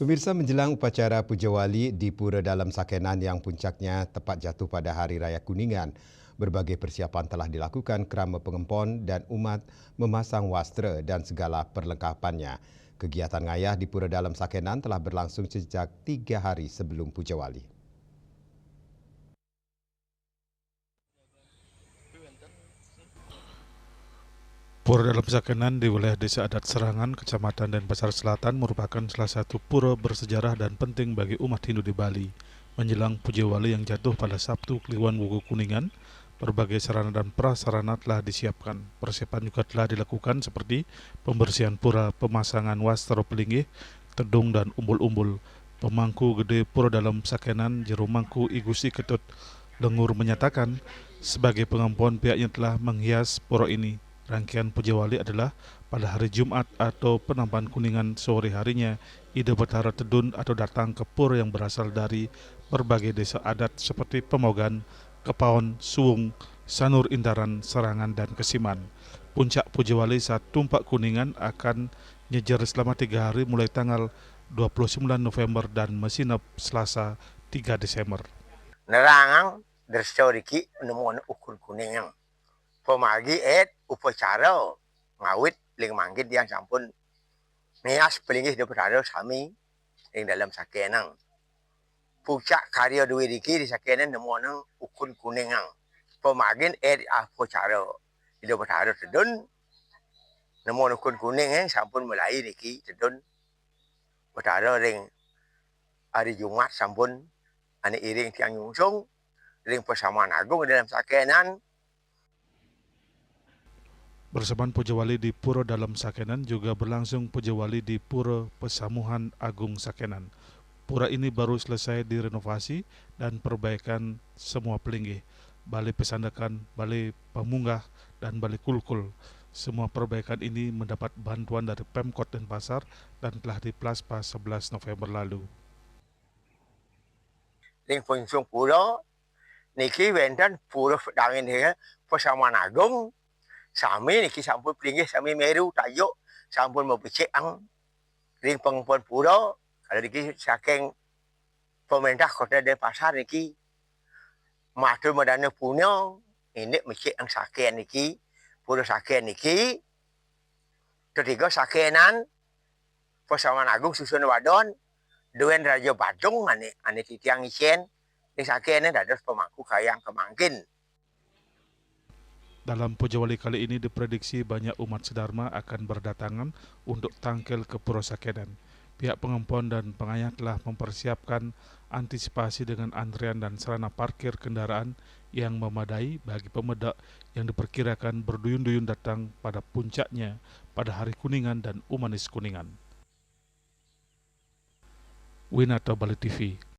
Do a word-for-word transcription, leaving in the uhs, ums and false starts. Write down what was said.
Pemirsa, menjelang upacara Puja Wali di Pura Dalem Sakenan yang puncaknya tepat jatuh pada Hari Raya Kuningan, berbagai persiapan telah dilakukan krama pengempon dan umat memasang wastra dan segala perlengkapannya. Kegiatan ngayah di Pura Dalem Sakenan telah berlangsung sejak tiga hari sebelum Puja Wali. Pura Dalem Sakenan di wilayah Desa Adat Serangan, Kecamatan Denpasar Selatan, merupakan salah satu pura bersejarah dan penting bagi umat Hindu di Bali. Menjelang Puja Wali yang jatuh pada Sabtu Kliwon Wuku Kuningan, berbagai sarana dan prasarana telah disiapkan. Persiapan juga telah dilakukan seperti pembersihan pura, pemasangan wastra pelinggih, tedung dan umbul-umbul. Pemangku Gede Pura Dalem Sakenan, Jero Mangku I Gusti Ketut Lengur, menyatakan, sebagai pengempon pihaknya telah menghias pura ini. Rangkaian Puja Wali adalah pada hari Jumat atau penampan Kuningan sore harinya, Ida Betara tedun atau datang ke pura yang berasal dari berbagai desa adat seperti Pemogan, Kepaon, Suwung, Sanur Intaran, Serangan, dan Kesiman. Puncak Puja Wali saat tumpak Kuningan akan nyejer selama tiga hari, mulai tanggal dua puluh sembilan November dan mesinep Selasa tiga Desember. Nerangang dersa riki nemuan ukun Kuningan. Pemagi et upacara ngawit ling mangkin tiang sampun mias pelinggih Ida Betara sami ing dalem Sakenan. Puncak karya duwe riki di Sakenan nemuan ukun Kuningan. Pemagin et upacara Ida Betara tedun nemuan ukun Kuningan sampun mulai niki tedun Betara ring hari Jumat sampun ane iring tiang nyungsung ring Pasaman Agung dalem Sakenan. Bersamaan Puja Wali di Pura Dalem Sakenan juga berlangsung Puja Wali di Pura Pesamuhan Agung Sakenan. Pura ini baru selesai direnovasi dan perbaikan semua pelinggih, bale pesandekan, bale pamunggah, dan bale kulkul. Semua perbaikan ini mendapat bantuan dari Pemkot Denpasar dan telah diplaspa sebelas November lalu. Ring Pungsung Pura niki wenten pura dangin ya, Pasaman Agung. Sami niki sampun pelinggih sami meru tajuk, sampun mabecik ang ring pengempon pura. Kalau niki saking pemerintah Kota Denpasar niki matur madana punya, indik mecik ang Saken niki, pura Saken niki. Ketiga Sakenan, Pasaman Agung susun wadon, duen Raja Badung ane, ane titiang icen, ning Sakenan dados pemangku kayang kemangkin. Dalam Puja Wali kali ini diprediksi banyak umat sedharma akan berdatangan untuk tangkil ke Pura Sakenan. Pihak pengempon dan pengayah telah mempersiapkan antisipasi dengan antrean dan sarana parkir kendaraan yang memadai bagi pemedak yang diperkirakan berduyun-duyun datang pada puncaknya pada hari Kuningan dan Umanis Kuningan. Winata, Bali T V.